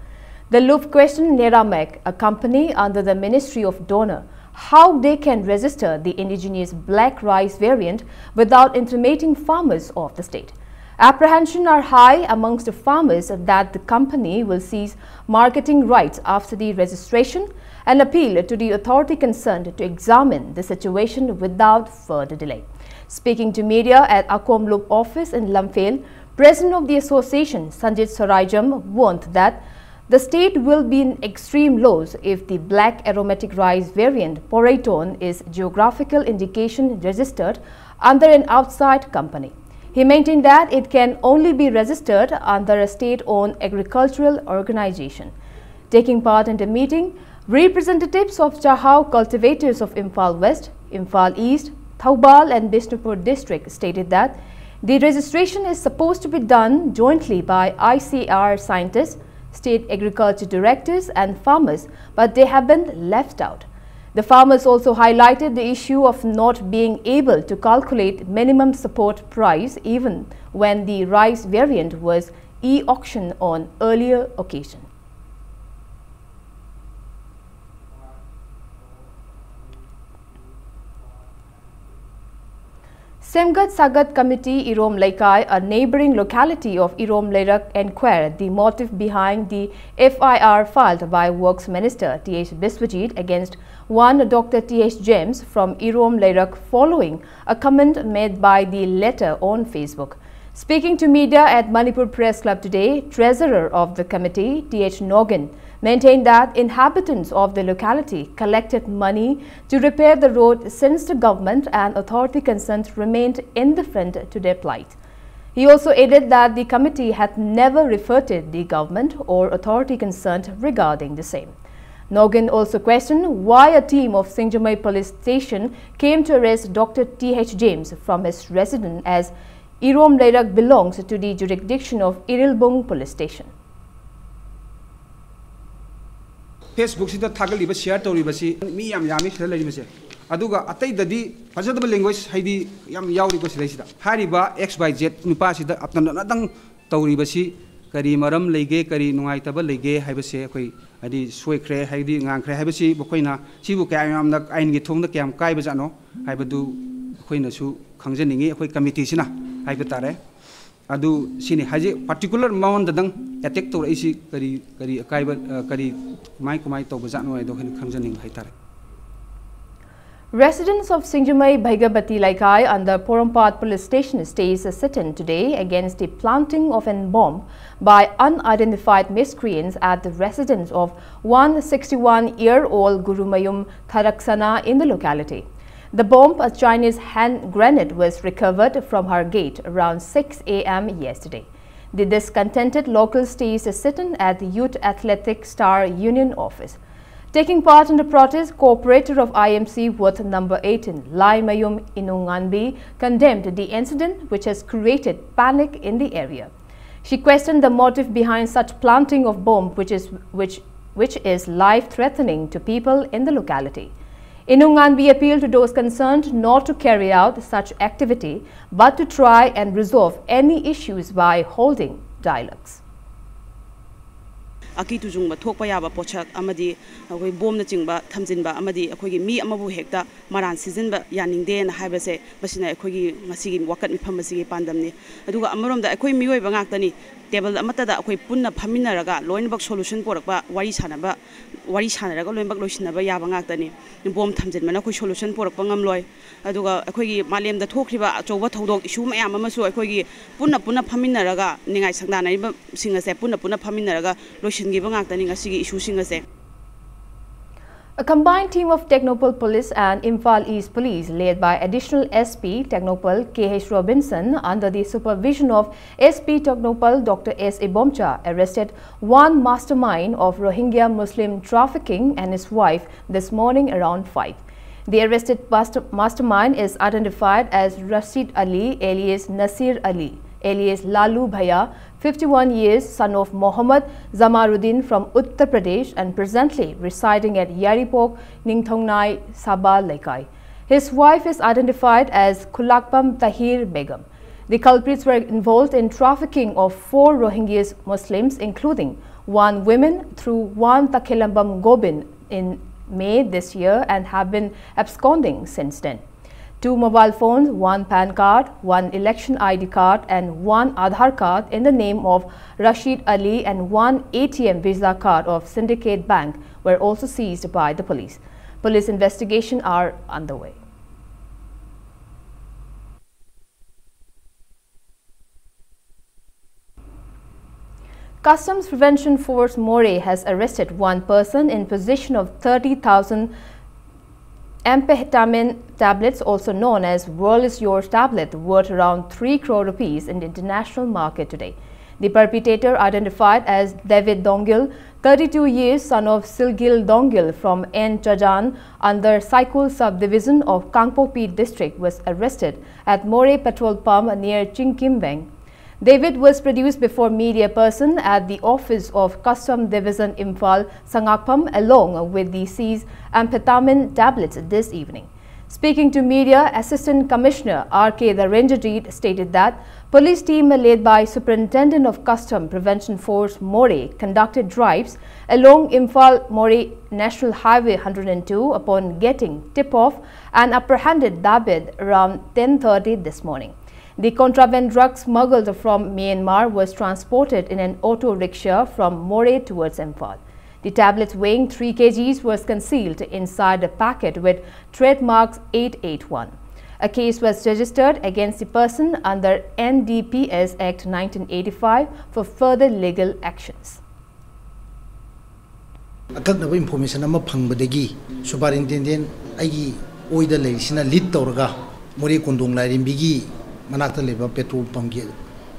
The Lup questioned Neramec, a company under the Ministry of DoNER, how they can register the indigenous black rice variant without intimating farmers of the state. Apprehension are high amongst the farmers that the company will seize marketing rights after the registration and appeal to the authority concerned to examine the situation without further delay. Speaking to media at Akom Lup office in Lamphel, President of the association, Sanjit Saraijam, warned that the state will be in extreme loss if the black aromatic rice variant Poreiton is geographical indication registered under an outside company. He maintained that it can only be registered under a state-owned agricultural organization. Taking part in the meeting, representatives of Chahau cultivators of Imphal West, Imphal East, Thoubal and Bishnupur district stated that the registration is supposed to be done jointly by I C R scientists, state agriculture directors and farmers, but they have been left out. The farmers also highlighted the issue of not being able to calculate minimum support price even when the rice variant was e-auction on earlier occasion. Semgat Sagat Committee Irom Leikai, a neighboring locality of Irom Leirak, inquired the motive behind the F I R filed by Works Minister T H Biswajit against one Doctor T H James from Irom Leirak following a comment made by the latter on Facebook. Speaking to media at Manipur Press Club today, treasurer of the committee, T H Nogin, maintained that inhabitants of the locality collected money to repair the road since the government and authority concerned remained indifferent to their plight. He also added that the committee had never referred the government or authority concerned regarding the same. Nogin also questioned why a team of Singjamei police station came to arrest Doctor T H James from his residence, as Irom Leirak belongs to the jurisdiction of Irilbung police station. Facebook ꯁꯤꯗ ꯊꯥꯒꯠꯂꯤꯕ, share ꯇꯧꯔꯤꯕꯁꯤ ꯃꯤ ꯌꯥꯝ ꯌꯥꯝꯃꯤ ꯁꯤꯗ ꯂꯩꯔꯤꯕꯁꯦ꯫ ꯑꯗꯨꯒ ꯑꯇꯩꯗꯗꯤ ꯐꯖꯗꯕ language ꯍꯥꯏꯗꯤ ꯌꯥꯝ ꯌꯥꯎꯔꯤꯀꯣ ꯁꯤꯗꯩꯁꯤꯗ꯫ ꯍꯥꯏꯔꯤꯕ X Y Z ꯅꯨꯄꯥꯁꯤꯗ ꯑꯇꯝꯅꯅꯗꯪ ꯇꯧꯔꯤꯕꯁꯤ ꯀꯔꯤ ꯃꯔꯝ ꯂꯩꯒꯦ, ꯀꯔꯤ ꯅꯨꯡꯉꯥꯏꯇꯕ ꯂꯩꯒꯦ ꯍꯥꯏꯕꯁꯦ ꯑꯩꯈꯣꯏ ꯍꯥꯏꯗꯤ ꯁꯣꯏꯈ꯭ꯔꯦ ꯍꯥꯏꯗꯤ ꯉꯥꯡꯈ꯭ꯔꯦ ꯍꯥꯏꯕꯁꯤ ꯃꯈꯣꯏꯅ ꯁꯤꯕꯨ ꯀꯌꯥꯝ ꯌꯥꯝꯅ ꯑꯥꯏꯟꯒꯤ ꯊꯣꯡꯗ ꯀꯌꯥꯝ ꯀꯥꯏꯕꯖꯥꯠꯅꯣ ꯍꯥꯏꯕꯗꯨ ꯑꯩꯈꯣꯏꯅꯁꯨ ꯈꯪꯖꯅꯤꯡꯉꯤ, ꯑꯩꯈꯣꯏ committee ꯁꯤꯅ ꯍꯥꯏꯕ ꯇꯥꯔꯦ꯫ ꯑꯗꯨ ꯁꯤꯅꯤ ꯍꯥꯏꯖꯤꯛ particular ꯃꯉꯣꯟꯗꯗꯪ attack ꯇꯧꯔꯛꯏꯁꯤ ꯀꯔꯤ, ꯀꯔꯤ ꯑꯀꯥꯏꯕ, ꯑ, ꯀꯔꯤ, ꯀꯃꯥꯏ, ꯀꯃꯥꯏ ꯇꯧꯕꯖꯥꯠꯅꯣ ꯍꯥꯏꯗꯣ ꯑꯩꯈꯣꯏꯅ ꯈꯪꯖꯅꯤꯡꯕ ꯍꯥꯏꯇꯥꯔꯦ꯫ Residents of Singjamei Bhaigabati Laikai under Porompat Police Station staged a sit-in today against the planting of an bomb by unidentified miscreants at the residence of one sixty-one-year-old Gurumayum Tharaksana in the locality. The bomb, a Chinese hand grenade, was recovered from her gate around six A M yesterday. The discontented local staged a sit-in at the Youth Athletic Star Union office. Taking part in the protest, co-operator of I M C Ward number eighteen, Laimayum Inunganbi, condemned the incident, which has created panic in the area. She questioned the motive behind such planting of bomb, which is, which, which is life-threatening to people in the locality. Inunganbi appealed to those concerned not to carry out such activity, but to try and resolve any issues by holding dialogues. ꯑꯀꯤ ꯇꯨꯖꯨꯡꯕ ꯊꯣꯛꯄ ꯌꯥꯕ ꯄꯣꯠꯁꯛ ꯑꯃꯗꯤ ꯑꯩꯈꯣꯏ ꯕꯣꯝꯅꯆꯤꯡꯕ ꯊꯝꯖꯤꯟꯕ ꯑꯃꯗꯤ ꯑꯩꯈꯣꯏꯒꯤ ꯃꯤ ꯑꯃꯕꯨ ꯍꯦꯛꯇ ꯃꯔꯥꯟ ꯁꯤꯖꯤꯟꯕ ꯌꯥꯅꯤꯡꯗꯦꯅ ꯍꯥꯏꯕꯁꯦ, ꯃꯁꯤꯅ ꯑꯩꯈꯣꯏꯒꯤ ꯉꯁꯤꯒꯤ ꯋꯥꯀꯠ ꯃꯤꯐꯝ ꯑꯁꯤꯒꯤ ꯄꯥꯟꯗꯝꯅꯤ꯫ ꯑꯗꯨꯒ ꯑꯃꯔꯣꯝꯗ ꯑꯩꯈꯣꯏ ꯃꯤꯑꯣꯏꯕ ꯉꯥꯛꯇꯅꯤ, ꯇꯦꯕꯜ ꯑꯃꯠꯇꯗ ꯑꯩꯈꯣꯏ ꯄꯨꯟꯅ ꯐꯝꯃꯤꯟꯅꯔꯒ ꯂꯣꯏꯅꯃꯛ ꯁꯣꯂꯨꯁꯟ ꯄꯨꯔꯛꯄ, ꯋꯥꯔꯤ ꯁꯥꯟꯅꯕ, ꯋꯥꯔꯤ ꯁꯥꯟꯅꯔꯒ ꯂꯣꯏꯅꯃꯛ ꯂꯣꯏꯁꯤꯟꯅꯕ ꯌꯥꯕ ꯉꯥꯛꯇꯅꯤ꯫ ꯕꯣꯝ ꯊꯝꯖꯤꯟꯕꯅ ꯑꯩꯈꯣꯏ ꯁꯣꯂꯨꯁꯟ ꯄꯨꯔꯛꯄ ꯉꯝꯂꯣꯏ꯫ ꯑꯗꯨꯒ ꯑꯩꯈꯣꯏꯒꯤ ꯃꯥꯂꯦꯝꯗ ꯊꯣꯛꯈ꯭ꯔꯤꯕ ꯑꯆꯧꯕ ꯊꯧꯗꯣꯛ ꯏꯁꯨ ꯃꯌꯥꯝ ꯑꯃꯁꯨ ꯑꯩꯈꯣꯏꯒꯤ ꯄꯨꯟꯅ ꯄꯨꯟꯅ ꯐꯝꯃꯤꯟꯅꯔꯒ, ꯅꯤꯡꯉꯥꯏ ꯁꯪꯗꯥꯅꯔꯤꯕꯁꯤꯡ ꯑꯁꯦ ꯄꯨꯟꯅ ꯄꯨꯟꯅ ꯐꯝꯃꯤꯟꯅꯔꯒ ꯂꯣꯏꯁꯤꯟꯈꯤꯕ ꯉꯥꯛꯇꯅꯤ ꯉꯁꯤꯒꯤ ꯏꯁꯨꯁꯤꯡ ꯑꯁꯦ꯫ A combined team of Technopole Police and Imphal East Police, led by Additional S P Technopole K H Robinson, under the supervision of S P Technopole Doctor S Ibomcha, arrested one mastermind of Rohingya Muslim trafficking and his wife this morning around five. The arrested master- mastermind is identified as Rashid Ali, alias Nasir Ali, alias Lalu Bhaiya, fifty-one years, son of Mohammad Zamaruddin from Uttar Pradesh and presently residing at Yaripok, Ningthongnai, Saba Leikai. His wife is identified as Khulakpam Tahir Begum. The culprits were involved in trafficking of four Rohingya Muslims, including one woman, through one Takhelambam Gobin in May this year and have been absconding since then. Two mobile phones, one PAN card, one election I D card, and one Aadhaar card in the name of Rashid Ali and one A T M Visa card of Syndicate Bank were also seized by the police. Police investigation are underway. Customs Prevention Force Moreh has arrested one person in possession of thirty thousand amphetamine tablets, also known as World is Yours tablet, worth around three crore rupees in the international market today. The perpetrator, identified as David Dongil, thirty-two years, son of Silgil Dongil from N Chajan under Saikul subdivision of Kangpokpi district, was arrested at Moreh petrol pump near Chingkimbeng. David was produced before media person at the office of Custom Division Imphal Sangakpham along with the seized amphetamine tablets this evening. Speaking to media, Assistant Commissioner R K Darenjadit stated that police team led by Superintendent of Custom Prevention Force Moreh conducted drives along Imphal Moreh National Highway hundred and two upon getting tip-off and apprehended David around ten thirty this morning. The contraband drug smuggled from Myanmar was transported in an auto rickshaw from Moreh towards Imphal. The tablets weighing three kgs was concealed inside a packet with trademarks eight eight one. A case was registered against the person under N D P S Act nineteen eighty-five for further legal actions. ꯑꯀꯛꯅꯕ information ꯑꯃ ꯐꯪꯕꯗꯒꯤ super ꯏꯟꯇꯦꯟꯗꯦꯟ ꯑꯩꯒꯤ ꯑꯣꯏꯗ ꯂꯩꯔꯤꯁꯤꯅ lead ꯇꯧꯔꯒ ꯃꯣꯔꯦ ꯀꯣꯟꯗꯣꯡ ꯂꯥꯏꯔꯦꯝꯕꯤꯒꯤ ꯃꯅꯥꯛꯇ ꯂꯩꯕ petrol ꯄꯝꯒꯤ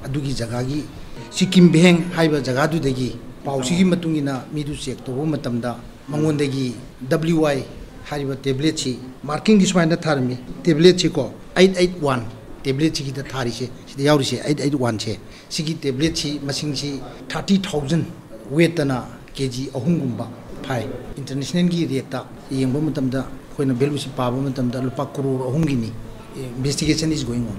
ꯑꯗꯨꯒꯤ ꯖꯒꯥꯒꯤ ꯁꯤꯀꯤꯝ ꯚꯦꯡ ꯍꯥꯏꯕ ꯖꯒꯥꯗꯨꯗꯒꯤ ꯄꯥꯎꯁꯤꯒꯤ ꯃꯇꯨꯡ ꯏꯟꯅ ꯃꯤꯗꯨ ꯆꯦꯛ ꯇꯧꯕ ꯃꯇꯝꯗ ꯃꯉꯣꯟꯗꯒꯤ ꯗꯕ꯭ꯂꯤꯎ ꯑꯥꯏ ꯍꯥꯏꯔꯤꯕ ꯇꯦꯕ꯭ꯂꯦꯠꯁꯤ ꯃꯥꯔꯀꯤꯡꯗꯤ ꯁꯨꯃꯥꯏꯅ ꯊꯥꯔꯝꯃꯤ꯫ ꯇꯦꯕ꯭ꯂꯦꯠꯁꯤꯀꯣ ꯑꯩꯠ ꯑꯩꯠ ꯋꯥꯟ ꯇꯦꯕ꯭ꯂꯦꯠꯁꯤꯒꯤꯗ ꯊꯥꯔꯤꯁꯦ, ꯁꯤꯗ ꯌꯥꯎꯔꯤꯁꯦ ꯑꯩꯠ ꯑꯩꯠ ꯋꯥꯟꯁꯦ꯫ ꯁꯤꯒꯤ ꯇꯦꯕ꯭ꯂꯦꯠꯁꯤ ꯃꯁꯤꯡꯁꯤ ꯊꯥꯔꯇꯤ ꯊꯥꯎꯖꯟ ꯋꯦꯠꯇꯅ ꯀꯦ ꯖꯤ ꯑꯍꯨꯝꯒꯨꯝꯕ ꯐꯥꯏ꯫ ꯏꯟꯇꯔꯅꯦꯁꯅꯦꯜꯒꯤ ꯔꯦꯠꯇ ꯌꯦꯡꯕ ꯃꯇꯝꯗ ꯑꯩꯈꯣꯏꯅ ꯚꯦꯂꯨꯁꯤ ꯄꯥꯕ ꯃꯇꯝꯗ ꯂꯨꯄꯥ crore ꯑꯍꯨꯝꯒꯤꯅꯤ꯫ Investigation is going on.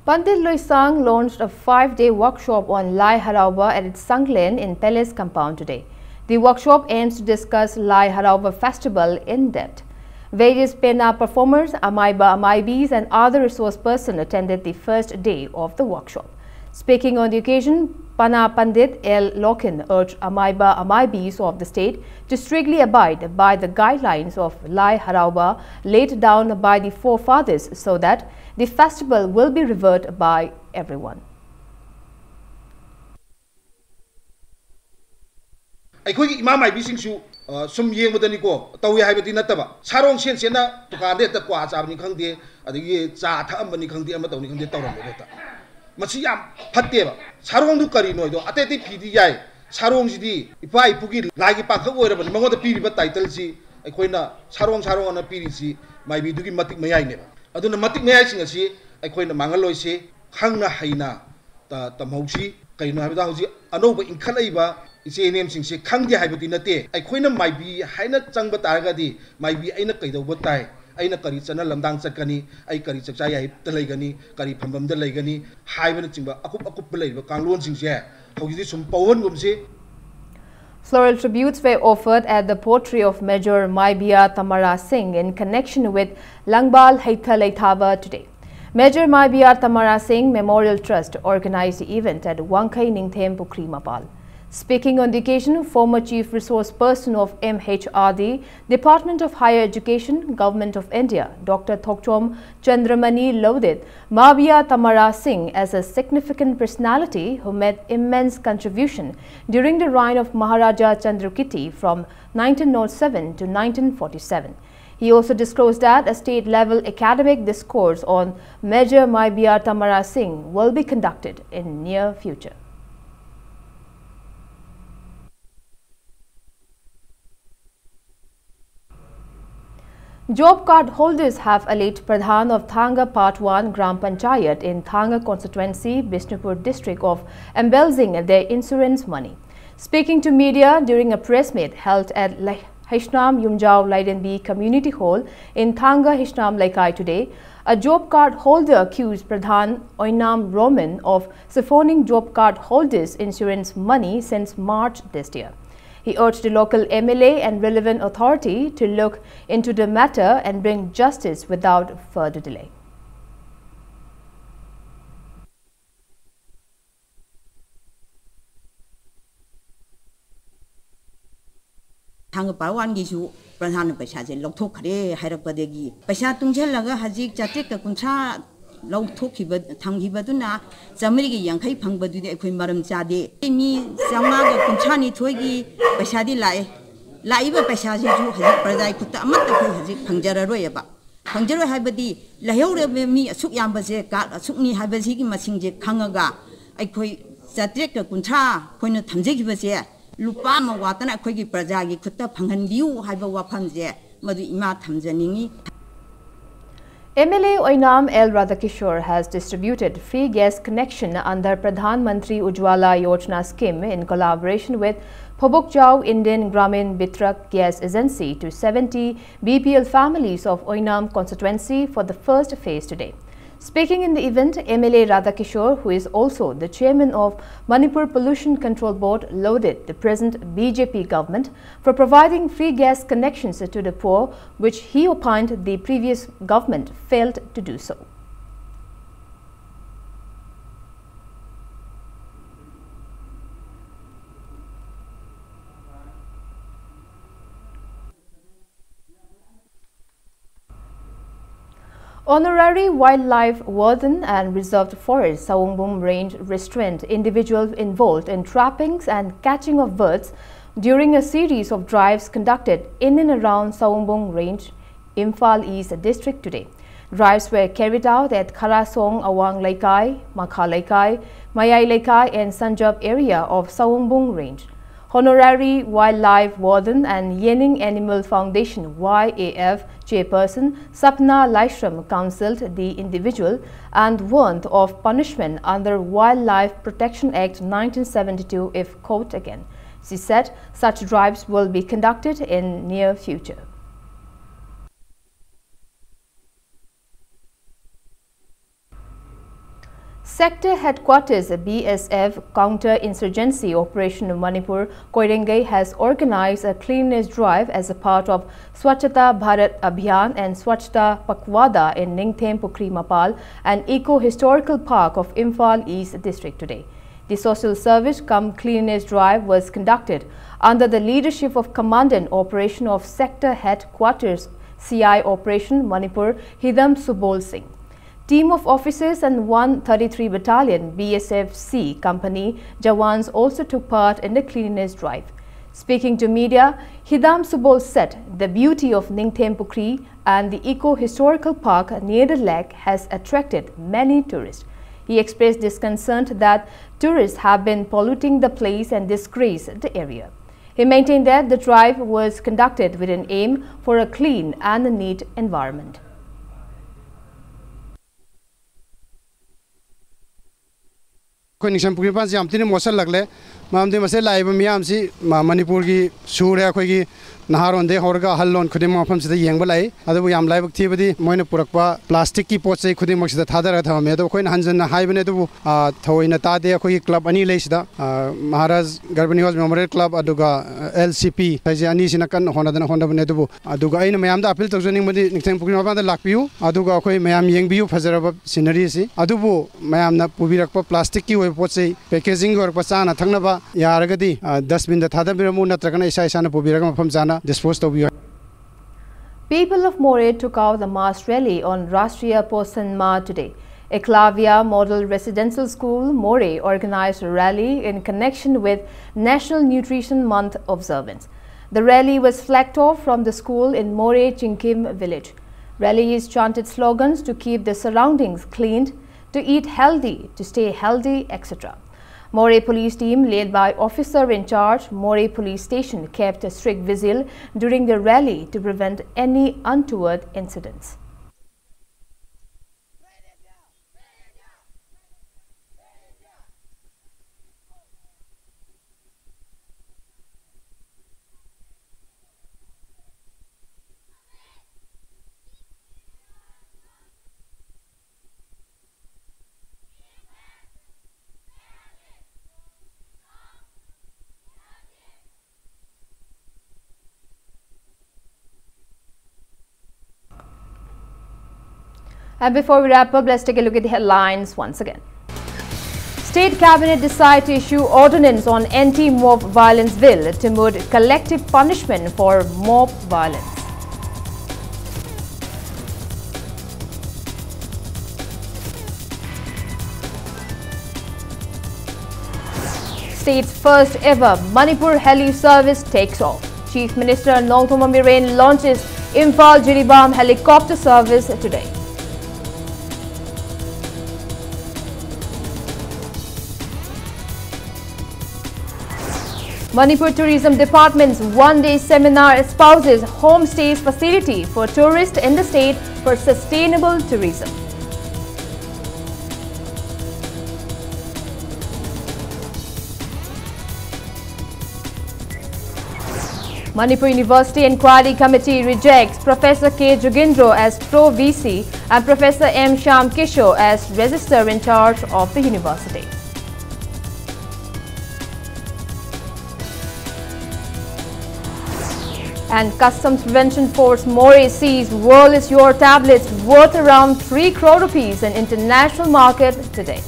Pandit Loisang launched a five-day workshop on Lai Harauba at its Sanglen in Palace compound today. The workshop aims to discuss Lai Harauba festival in depth. Various Pena performers, Amaiba Amaibis, and other resource persons attended the first day of the workshop. Speaking on the occasion, Pana Pandit L Lokin urged Amaiba Amaibis of the state to strictly abide by the guidelines of Lai Harauba laid down by the forefathers so that the festival will be revered by everyone. ꯑꯩꯈꯣꯏꯒꯤ ꯏꯃꯥ ꯃꯥꯏꯕꯤꯁꯤꯡꯁꯨ ꯁꯨꯝ ꯌꯦꯡꯕꯗꯅꯤꯀꯣ, ꯇꯧꯏ ꯍꯥꯏꯕꯗꯤ ꯅꯠꯇꯕ, ꯁꯥꯔꯣꯡ ꯁꯦꯟ ꯁꯦꯟꯅ ꯗꯨꯀꯥꯟꯗ ꯍꯦꯛꯇ ꯀ꯭ꯋꯥ ꯆꯥꯕꯅꯤ ꯈꯪꯗꯦ, ꯑꯗꯒꯤ ꯆꯥ ꯊꯛꯑꯝꯕꯅꯤ ꯈꯪꯗꯦ, ꯑꯃ ꯇꯧꯅꯤ ꯈꯪꯗꯦ, ꯇꯧꯔꯝꯃꯦꯕ ꯍꯦꯛꯇ꯫ ꯃꯁꯤ ꯌꯥꯝ ꯐꯠꯇꯦꯕ꯫ ꯁꯥꯔꯣꯡꯗꯨ ꯀꯔꯤꯅꯣ ꯍꯥꯏꯗꯣ, ꯑꯇꯩ ꯑꯇꯩ ꯐꯤꯗꯤ ꯌꯥꯏ, ꯁꯥꯔꯣꯡꯁꯤꯗꯤ ꯏꯄꯥ ꯏꯄꯨꯒꯤ ꯂꯥꯏꯒꯤ ꯄꯥꯡꯈꯛ ꯑꯣꯏꯔꯕꯅꯤ꯫ ꯃꯉꯣꯟꯗ ꯄꯤꯔꯤꯕ ꯇꯥꯏꯇꯜꯁꯤ ꯑꯩꯈꯣꯏꯅ ꯁꯥꯔꯣꯡ ꯁꯥꯔꯣꯡ ꯑꯅ ꯄꯤꯔꯤꯁꯤ ꯃꯥꯏꯕꯤꯗꯨꯒꯤ ꯃꯇꯤꯛ ꯃꯌꯥꯏꯅꯦꯕ꯫ ꯑꯗꯨꯅ ꯃꯇꯤꯛ ꯃꯌꯥꯏꯁꯤꯡ ꯑꯁꯤ ꯑꯩꯈꯣꯏꯅ ꯃꯥꯡꯍꯜꯂꯣꯏꯁꯤ, ꯈꯪꯅ ꯍꯩꯅ ꯇ-, ꯇꯝꯍꯧꯁꯤ꯫ ꯀꯩꯅꯣ ꯍꯥꯏꯕꯗ ꯍꯧꯖꯤꯛ ꯑꯅꯧꯕ ꯏꯟꯈꯠꯂꯛꯏꯕ ꯏꯆꯦ ꯏꯅꯦꯝꯁꯤꯡꯁꯦ ꯈꯪꯗꯦ ꯍꯥꯏꯕꯗꯤ ꯅꯠꯇꯦ꯫ ꯑꯩꯈꯣꯏꯅ ꯃꯥꯏꯕꯤ ꯍꯥꯏꯅ ꯆꯪꯕ ꯇꯥꯔꯒꯗꯤ ꯃꯥꯏꯕꯤ ꯑꯩꯅ ꯀꯩꯗꯧꯕ ꯇꯥꯏ, ꯑꯩꯅ ꯀꯔꯤ ꯆꯠꯅ ꯂꯝꯗꯥꯡ ꯆꯠꯀꯅꯤ, ꯑꯩ ꯀꯔꯤ ꯆꯥꯛꯆꯥ ꯌꯥꯏꯐꯝꯗ ꯂꯩꯒꯅꯤ, ꯀꯔꯤ ꯐꯝꯐꯝꯗ ꯂꯩꯒꯅꯤ ꯍꯥꯏꯕꯅꯆꯤꯡꯕ ꯑꯀꯨꯞ ꯑꯀꯨꯞꯄ ꯂꯩꯔꯤꯕ ꯀꯥꯡꯂꯣꯟꯁꯤꯡꯁꯦ ꯍꯧꯖꯤꯛꯇꯤ ꯁꯨꯝ ꯄꯧꯍꯟꯒꯨꯝꯁꯤ꯫ Floral tributes were offered at the poetry of Major Maibia Tamara Singh in connection with Langbal Heitha Leithaba today. Major Maibia Tamara Singh Memorial Trust organized the event at Wangkhei Ningthem Pukri Mapal. Speaking on the occasion, former Chief Resource Person of M H R D, Department of Higher Education, Government of India, Doctor Thokchom Chandramani lauded Maibia Tamara Singh as a significant personality who made immense contribution during the reign of Maharaja Chandrakirti from nineteen oh seven to nineteen forty-seven. He also disclosed that a state-level academic discourse on Major Maibia Tamara Singh will be conducted in near future. Job card holders have alleged Pradhan of Thanga Part one Gram Panchayat in Thanga constituency, Bishnupur district of embezzling their insurance money. Speaking to media during a press meet held at Lai-, Haishnam Yumjao Lairenbi Community Hall in Thanga Haishnam Laikai today, a job card holder accused Pradhan Oinam Roman of siphoning job card holders' insurance money since March this year. He urged the local M L A and relevant authority to look into the matter and bring justice without further delay. ꯊꯥꯡꯒ part ꯋꯥꯟꯒꯤꯁꯨ ꯄ꯭ꯔꯙꯥꯟꯅ ꯄꯩꯁꯥꯁꯦ ꯂꯧꯊꯣꯛꯈ꯭ꯔꯦ ꯍꯥꯏꯔꯛꯄꯗꯒꯤ ꯄꯩꯁꯥ ꯇꯨꯡꯁꯤꯜꯂꯒ ꯍꯧꯖꯤꯛ ꯆꯥꯇ꯭ꯔꯦꯠꯀ ꯀꯨꯟꯊ꯭ꯔꯥ ꯂꯧꯊꯣꯛꯈꯤꯕ, ꯊꯝꯈꯤꯕꯗꯨꯅ ꯆꯥꯃꯔꯤꯒ ꯌꯥꯡꯈꯩ ꯐꯪꯕꯗꯨꯗꯤ ꯑꯩꯈꯣꯏ ꯃꯔꯝ ꯆꯥꯗꯦ꯫ ꯃꯤ ꯆꯥꯝꯃꯉꯥꯒ ꯀꯨꯟꯊ꯭ꯔꯥ ꯅꯤꯊꯣꯏꯒꯤ ꯄꯩꯁꯥꯗꯤ ꯂꯥꯛꯑꯦ꯫ ꯂꯥꯛꯏꯕ ꯄꯩꯁꯥꯁꯤꯁꯨ ꯍꯧꯖꯤꯛ ꯄ꯭ꯔꯖꯥꯒꯤ ꯈꯨꯠꯇ ꯑꯃꯠꯇ ꯑꯩꯈꯣꯏ ꯍꯧꯖꯤꯛ ꯐꯪꯖꯔꯔꯣꯏꯑꯕ꯫ ꯐꯪꯖꯔꯣꯏ ꯍꯥꯏꯕꯗꯤ ꯂꯩꯍꯧꯔꯤꯕ ꯃꯤ ꯑꯁꯨꯛ ꯌꯥꯝꯕꯁꯦ, ꯀꯥꯔꯗ ꯑꯁꯨꯛꯅꯤ ꯍꯥꯏꯕꯁꯤꯒꯤ ꯃꯁꯤꯡꯁꯦ ꯈꯪꯉꯒ ꯑꯩꯈꯣꯏ ꯆꯥꯇ꯭ꯔꯦꯠꯀ ꯀꯨꯟꯊ꯭ꯔꯥ ꯑꯩꯈꯣꯏꯅ ꯊꯝꯖꯈꯤꯕꯁꯦ ꯂꯨꯄꯥ ꯑꯃ ꯋꯥꯠꯇꯅ ꯑꯩꯈꯣꯏꯒꯤ ꯄ꯭ꯔꯖꯥꯒꯤ ꯈꯨꯠꯇ ꯐꯪꯍꯟꯕꯤꯌꯨ ꯍꯥꯏꯕ ꯋꯥꯐꯝꯁꯦ ꯃꯗꯨ ꯏꯃꯥ ꯊꯝꯖꯅꯤꯡꯉꯤ꯫ M L A Oinam L Radhakishore has distributed free gas connection under Pradhan Mantri Ujjwala Yojana scheme in collaboration with Phobokjao Indian Gramin Vitrak Gas Agency to seventy B P L families of Oinam constituency for the first phase today. Speaking in the event, M L A Radhakishore, who is also the chairman of Manipur Pollution Control Board, lauded the present B J P government for providing free gas connections to the poor, which he opined the previous government failed to do so. Honorary wildlife warden and reserved forest Sawangbung Range restrained individuals involved in trappings and catching of birds during a series of drives conducted in and around Sawangbung Range, Imphal East District today. Drives were carried out at Kharasong Awang Leikai, Makha Leikai, Mayai Leikai and Sanjab area of Sawangbung Range. Honorary Wildlife Warden and Yening Animal Foundation, Y A F, chairperson Sapna Laishram counseled the individual and warned of punishment under Wildlife Protection Act nineteen seventy-two if caught again. She said such drives will be conducted in near future. Sector Headquarters B S F Counter-Insurgency Operation Manipur Koirengei has organized a cleanliness drive as a part of Swachhata Bharat Abhiyan and Swachhata Pakhwada in Ningthem Pukhri Mapal, an eco-historical park of Imphal East District today. The social service cum cleanliness drive was conducted under the leadership of Commandant Operation of Sector Headquarters C I Operation Manipur Hidam Subol Singh. Team of officers and one thirty-three Battalion B S F C company Jawans also took part in the cleanliness drive. Speaking to media, Hidam Subol said the beauty of Ningthem Pukhri and the eco-historical park near the lake has attracted many tourists. He expressed his concern that tourists have been polluting the place and disgrace the area. He maintained that the drive was conducted with an aim for a clean and a neat environment. ꯑꯩꯈꯣꯏ ꯅꯤꯡꯁꯝ ꯄꯨꯈ꯭ꯔꯤ ꯃꯄꯥꯟꯁꯤ ꯌꯥꯝ ꯊꯤꯅ ꯃꯣꯠꯁꯤꯜꯂꯛꯂꯦ꯫ ꯃꯔꯝꯗꯤ ꯃꯁꯤ ꯂꯥꯛꯏꯕ ꯃꯤꯌꯥꯝꯁꯤ ꯃ-, ꯃꯅꯤꯄꯨꯔꯒꯤ ꯁꯨꯔꯦ, ꯑꯩꯈꯣꯏꯒꯤ ꯅꯍꯥꯔꯣꯟꯗꯒꯤ ꯍꯧꯔꯒ ꯑꯍꯜꯂꯣꯟ ꯈꯨꯗꯤꯡꯃꯛ ꯃꯐꯝꯁꯤꯗ ꯌꯦꯡꯕ ꯂꯥꯛꯏ꯫ ꯑꯗꯨꯕꯨ ꯌꯥꯝ ꯂꯥꯏꯕꯛ ꯊꯤꯕꯗꯤ ꯃꯣꯏꯅ ꯄꯨꯔꯛꯄ ꯄ꯭ꯂꯥꯁꯇꯤꯛꯀꯤ ꯄꯣꯠ ꯆꯩ ꯈꯨꯗꯤꯡꯃꯛꯁꯤꯗ ꯊꯥꯗꯔꯒ ꯊꯝꯃꯝꯃꯦ꯫ ꯑꯗꯣ ꯑꯩꯈꯣꯏꯅ ꯍꯟꯖꯟꯅ ꯍꯥꯏꯕꯅꯦ, ꯑꯗꯨꯕꯨ, ꯑ, ꯊꯑꯣꯏꯅ ꯇꯥꯗꯦ꯫ ꯑꯩꯈꯣꯏꯒꯤ ꯀ꯭ꯂꯕ ꯑꯅꯤ ꯂꯩꯁꯤꯗ, ꯑ, ꯃꯍꯥꯔꯥꯖ ꯒꯔꯚꯅꯤ ꯍꯣꯁ ꯃꯦꯃꯣꯔꯤꯌꯦꯜ ꯀ꯭ꯂꯕ ꯑꯗꯨꯒ, ꯑ, ꯑꯦꯜ ꯁꯤ ꯄꯤ ꯍꯥꯏꯁꯦ, ꯑꯅꯤꯁꯤꯅ ꯀꯟꯅ ꯍꯣꯠꯅꯗꯅ ꯍꯣꯠꯅꯕꯅꯦ꯫ ꯑꯗꯨꯕꯨ, ꯑꯗꯨꯒ ꯑꯩꯅ ꯃꯌꯥꯝꯗ ꯑꯄꯤꯜ ꯇꯧꯖꯅꯤꯡꯕꯗꯤ ꯅꯤꯡꯊꯦꯝ ꯄꯨꯈ꯭ꯔꯤ ꯃꯄꯥꯟꯗ ꯂꯥꯛꯄꯤꯌꯨ, ꯑꯗꯨꯒ ꯑꯩꯈꯣꯏ ꯃꯌꯥꯝ ꯌꯦꯡꯕꯤꯌꯨ ꯐꯖꯔꯕ ꯁꯤꯅꯔꯤꯁꯤ꯫ ꯑꯗꯨꯕꯨ ꯃꯌꯥꯝꯅ ꯄꯨꯕꯤꯔꯛꯄ ꯄ꯭ꯂꯥꯁꯇꯤꯛꯀꯤ ꯑꯣꯏꯕ ꯄꯣꯠ ꯆꯩ, ꯄꯦꯀꯦꯖꯤꯡꯒꯤ ꯑꯣꯏꯔꯛꯄ ꯆꯥꯅ ꯊꯛꯅꯕ ꯌꯥꯔꯒꯗꯤ, ꯑ, ꯗꯁꯕꯤꯟꯗ ꯊꯥꯗꯕꯤꯔꯝꯃꯨ, ꯅꯠꯇ꯭ꯔꯒꯅ ꯏꯁꯥ ꯏꯁꯥꯅ ꯄꯨꯕꯤꯔꯒ ꯃꯐꯝ ꯆꯥꯅ ꯗꯤꯁꯄꯣꯖ ꯇꯧꯕꯤꯌꯨ꯫ People of Moreh took out the mass rally on Rashtriya Poshan Maah today. Eklavya Model Residential School, Moreh organized a rally in connection with National Nutrition Month observance. The rally was flagged off from the school in Moreh Chingkim village. Rallies chanted slogans to keep the surroundings cleaned, to eat healthy, to stay healthy, et cetera. Moreh police team, led by officer in charge, Moreh police station, kept a strict vigil during the rally to prevent any untoward incidents. And before we wrap up, let's take a look at the headlines once again. State Cabinet decide to issue ordinance on Anti-Mob Violence Bill to moot collective punishment for mob violence. State's first ever Manipur heli service takes off. Chief Minister Nongthombam Biren launches Imphal Jiribam helicopter service today. Manipur Tourism Department's one-day seminar espouses homestays facility for tourists in the state for sustainable tourism. Manipur University Inquiry Committee rejects Professor K Jugindro as Pro V C and Professor M Shyam Kishore as Registrar in charge of the university. And Customs Prevention Force Moreh seized World is Your tablets worth around three crore rupees in international market today.